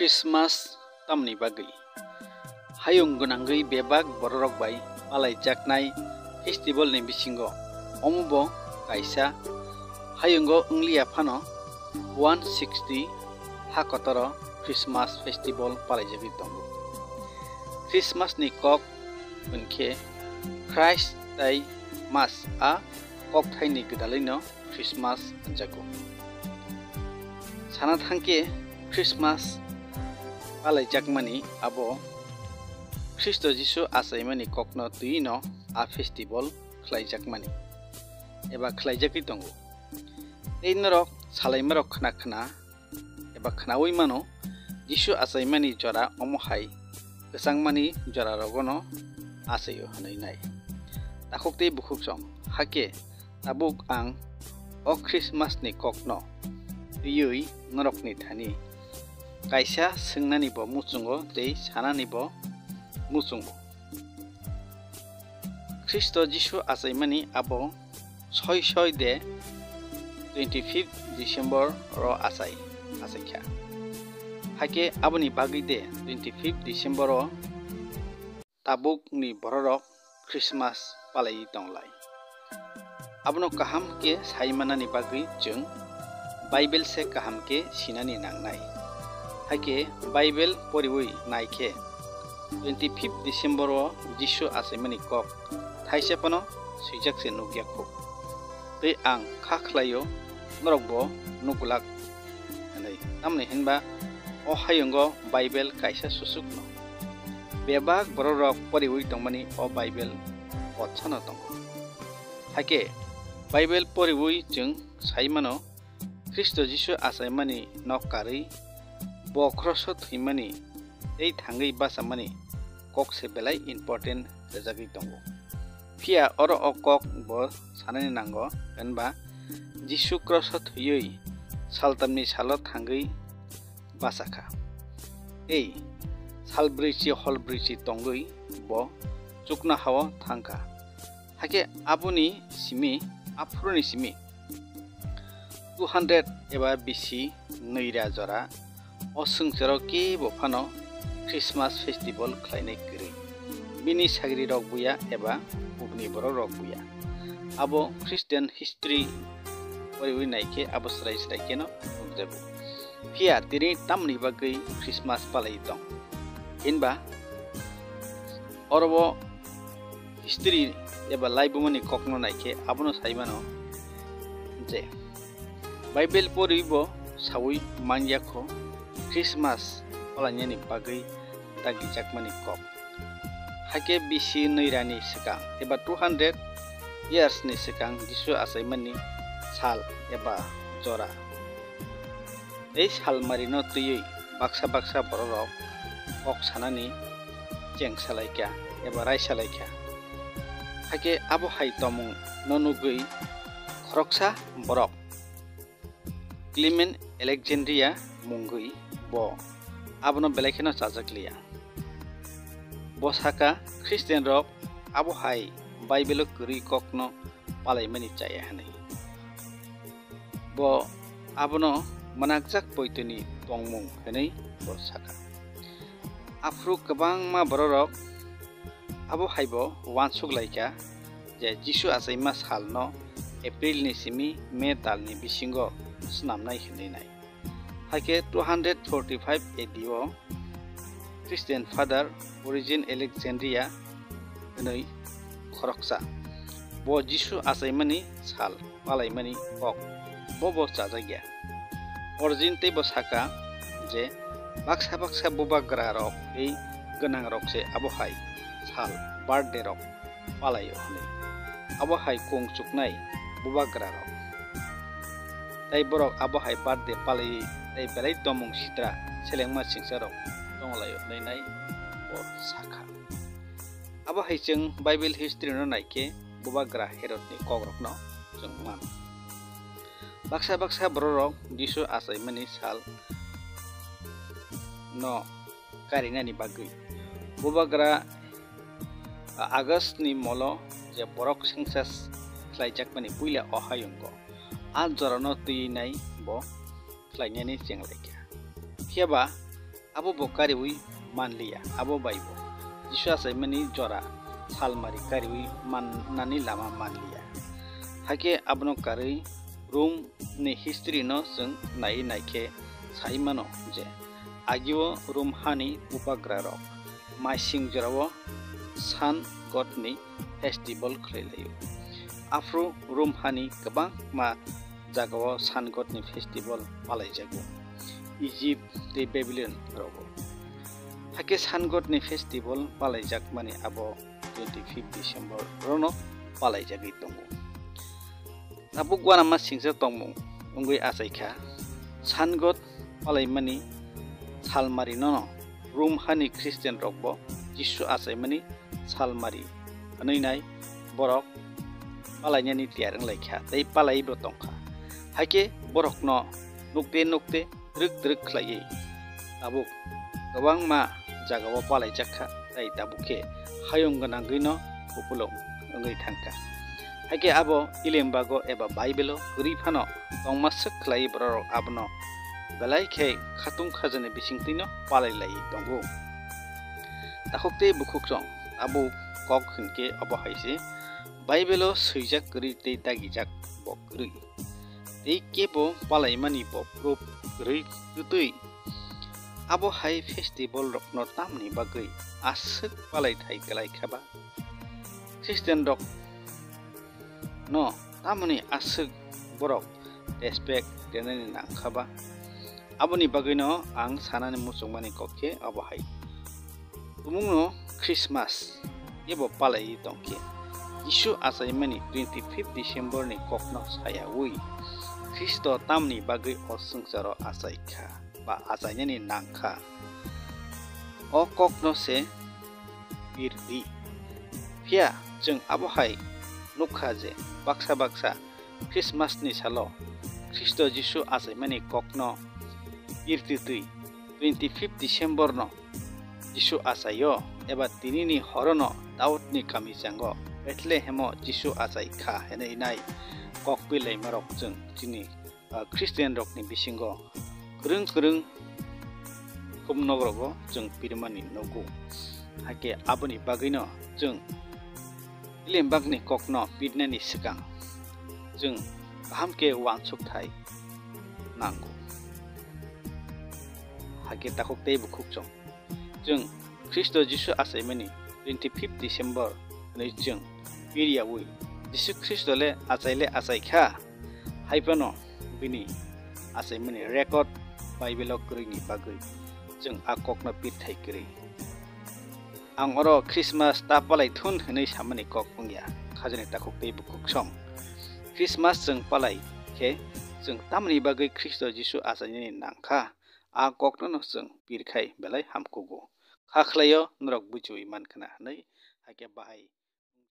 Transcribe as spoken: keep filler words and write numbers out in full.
Christmas tamni bagwi? Hayung gwnangwi bebak bororok bai palaijaknai festivalni bisingo omobo kaisa hayungo wngliya phano one sixty ha kotoro Christmas festival palaijagwi tongo. Christmasni kok hwnkhe Christ tei Mass a kokthaini gwdalwino Christmas hwnjago. Sana thangkhe Christmas palaijakmani abo Khristo Jisu achaimani kokno twino a festival khlaijakmani eba khlaijagwi tongo. Tei norok salaimarok khna khna eba khnaui mano, Jisu achaimani jora omo hai kwchangmani jorarogono achaio hwnwi nai. Takhuk tei bukhuk song, hakhe tabuk ang o Christmasni kokno twiwi norokni thani kaisa swngnanibo muchungo tei sananibo muchungo. Khristo Jisu achaimani abo soi soi de twenty fifth December ro achai, achaikha. Hakhe aboni bagwi de twenty fifth December o tabukni bororok Christmas palaiwi tonglai. Abono kaham khe sai manani bagwi chwng Bible se kaham khe sinani nangnai. Hakhe Bible poriwi naikhe twenty fifth December o Jisu achaimani kok thaisa phano swijak se nukya khu. Tei ang kha khlaio, norokbo nukglak hwnwi. Tamni hinba o hayungo Bible kaisa susukno. Bebak bororok poriwi tongmani o Bible potsano tongo. Hakhe Bible poriwi chwng sai mano, Khristo Jisu achaimani nok karwi bo kroso thwimani tei thangwi bachamani kok se belai important rwjagwi tongo. Phiya oro o kok bo sanani nango, hwnba Jisu kroso thwiwi saltamni salo thangwi bachakha. Tei sal brwichi hol brwichi tongwi bo chuknohao thangkha. Hakhe aboni simi, aphuruni simi two hundred eba bisi nwira jora o swngcharo kebo phano Christmas festival khlainai kwrwi. Bini sagrirok buya eba bubni bororok buya. Abo Christian history poriwi naikhe abo srai srai kheno nukjago. Phiya tini tamni bagwi Christmas palaiwi tong? Hinba oro o history eba laibumani kokno naikhe abono sai mano je Bible poriwi bo saui manya kho Christmas palainani bagwi dagijakmani kok. Hakhe bisi nwirani swkang eba two hundred years ni swkang Jisu achaimani sal eba jora. Tei salmarino twiwi baksa baksa bororok kok sanani cheng salaikha eba rai salaikha. Hakhe abo hai tongmung no nugwi khoroksa borok Clement Alexandria mungwi bo abono belai kheno chajak liya. Bo saka Christian rok abo hai Bible o kwrwi kokno palaimani chaya hwnwi. Bo abono mwnakjak poitoni tongmung hwnwi bo saka. Aphuru kwbangma bororok abo haibo uansuk laikha je Jisu achaima salno April ni simi May talni bisingo snamnai hwnwi nai. Hakhe two hundred forty-five A D o Christian Father Origen Alexandria hwnwi khoroksa bo Jisu achaimani sal palaimani kok bo bo chajakya. Origen tei bo saka je baksa baksa bubagra rok tei gwnang rok se abo hai sal birthday rok palaio hwnwi. Abo hai kung chuknai bubagra rok. Tei borok abo hai birthday palaiwi tei belai tongmung sitra selengma singsa rok tonglaio hwnwi nai bo sakha. Abo hai chwng Bible history no naikhe bubagra Herod ni kok rokno chwng mano. Baksa baksa bororok Jisu achaimani sal no karinani bagwi bubagra August ni molo je borok census khlaijakmani puila o hayungo a jorano twiwi nai bo khlainani chenglaikha. Phiya ba Abo bo kariwi manliya, abo bai bo Jisu achaimani jora salmari kariwi mannani lama manliya. Hakhe abono karwi Rome ni history no chwng naiwi naikhe sai mano je agio Rome hani bubagrarok maising jorao Sun God ni festival khlai laio. Aphuru Rome hani kwbangma jagao Sun God ni festival palaijago, Egypt tei Babylon rogo. Hakhe Sun God ni festival palaijakmani abo twenty fifth December rono palaijagwi tongo. Tabuk uanama singcha tongmung wngwi achaikha, Sun God palaimani salmari nono Rome hani Christian rokbo Jisu achaimani salmari hwnwi nai borok palainani tiyar wnglaikha tei palaibo tongkha. Hakhe borokno nukte nukte twrwk twrwk khlaiwi tabuk kwbangma jagao palaijak kha, tei tabuk khe hayung gwnangwino kupulung wngwi thangkha. Hakhe abo Ilembago eba Baibelo kwrwi phano tongma swk khlaiwi bororok abono belai khe khatung khajani bisingtwino palai laiwi tongo. Takhuk tei bukhukrok abo kok hinkhe obo hai se, Baibelo swijak kwrwi tei dagijak bo kwrwi. Tei kebo palaimani bo proof kwrwi twtwi. Abo hai festival rokno tamni bagwi aswk palai thai kwlai kha ba? Christian rok no tamoni aswk borok respect renani nang kha ba? Aboni bagwino ang sanani muchungmani kok khe abo hai. Tumungno Christmas ebo palaiwi tongkhe, Jisu achaimani twenty fifth December ni kokno sayawi Khristo tamni bagwi o swngcharo achai kha ba achainani nang kha, o kokno se pir di. Phiya chwng abo hai nukha je baksa baksa Christmas ni salo Khristo Jisu achaimani kokno pirtitwi twenty fifth December no Jisu achaio eba tinini horono Daud ni kami chango Bethlehemo Jisu achai kha hinwi nai kok pilaimarok chwng chini, ah, Christian rokni bisingo kwrwng kwrwng khumnokrogo chwng pirmani nugo. Hakhe aboni bagwino chwng Ilembakni kokno pirnani swkang chwng kaham khe uansuk thai nango. Hakhe takhuk tei bukhuk chwng, chwng Khristo Jisu achaimani twenty fifth December hwnwi chwng pir yaui Jisu Khristo le achai le achai kha, hai phano bini achaimani record Baibelo kwrwini bagwi chwng a kokno pir thai kwrwi. Ang oro Christmas ta palai thun hwnwi samani kok wngya, khajani takhuk tei bukhuk song. Christmas chwng palai khe chwng tamni bagwi Khristo Jisu achainani nang kha, a kokno no chwng pir khai belai hamkugo. Kha khlaio norok buchiui man khna hwnwi, hakhe bahai